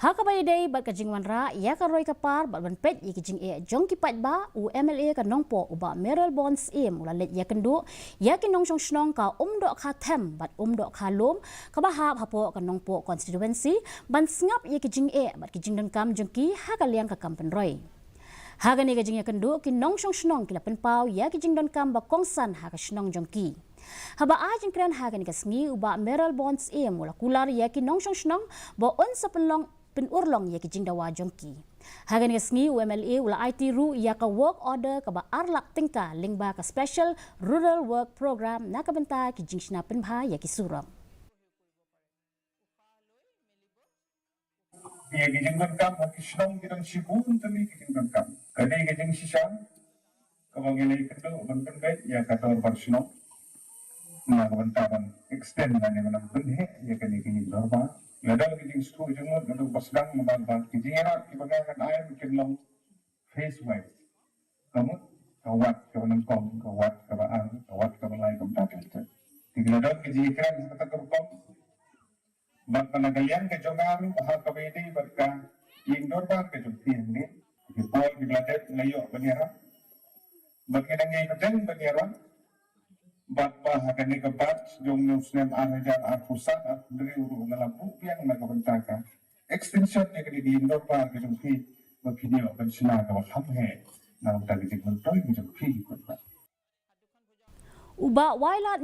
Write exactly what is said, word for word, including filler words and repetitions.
Ha kaba ïadei bad ka jingwanrah ïa ka roi ka par bad ban peit ïa ki jingeh jong ki paidbah, u M L A ka Nongpoh, u Bah Mayralborn Syiem, u la leit ïakynduh ïa ki nongshong shnong ka Umdohkha Them bad Umdohkha Lum, kaba hap hapoh ka Nongpoh constituency, ban sngap ïa ki jingeh bad ki jingdonkam jong ki ha ka liang ka kam pynroi. Ha kane ka jingïakynduh, ki nongshong shnong ki la pynpaw ïa ki jingdonkam ba kongsan ha ka shnong jong ki. Haba ai jingkren ha kane ka sngi, u Bah Mayralborn Syiem u la kular ïa ki nongshong shnong ba un sa pynlong, pynurlong ïa ki jingdawa jong ki. Ha kane ka sngi, u M L A u la aiti ruh ïa ka work order kaba ar lak tyngka lyngba ka Special Rural Work Program na ka bynta ki jingshna pynbha ïa ki surok. Ïa ki jingdonkam ha ki shnong ki don shibun tylli ki jingdonkam. Kane ka jingshisha kaba ngi la ïakynduh ban pynbeit ïa ka dorbar shnong na ka bynta ban extend lane ban pynheh ïa kane ka jingdorbar. Lada ki jingsngewthuh jingmut, lada ba sdang, namar ba ki jingïarap kiba nga ngan ai kin long phase wise. Ka mut ka wat kaba nyngkong, ka wat kaba ar, ka wat kaba lai, ka bynta ka lynter. Te ki la don ki jingkren ha kata ka rukom. Bad na ka liang ka jong nga ruh, ha kaba ïadei bad ka ïing dorbar ka jong phi hangne, ki por kiba la dep nga ïoh ban ïarap. Bad nga dang ïai bteng ban ïarap. Bad ba ha kane ka batch jong u snem ar hajar arphew san arphew hynriew ruh nga la buh biang na ka bynta ka extension ïa kane ka ïing dorbar ka jong phi, ba phin ïoh ban shna kaba kham heh na ka bynta ka jingmyntoi ka jong phi ki paidbah. U Bah Wailadmiki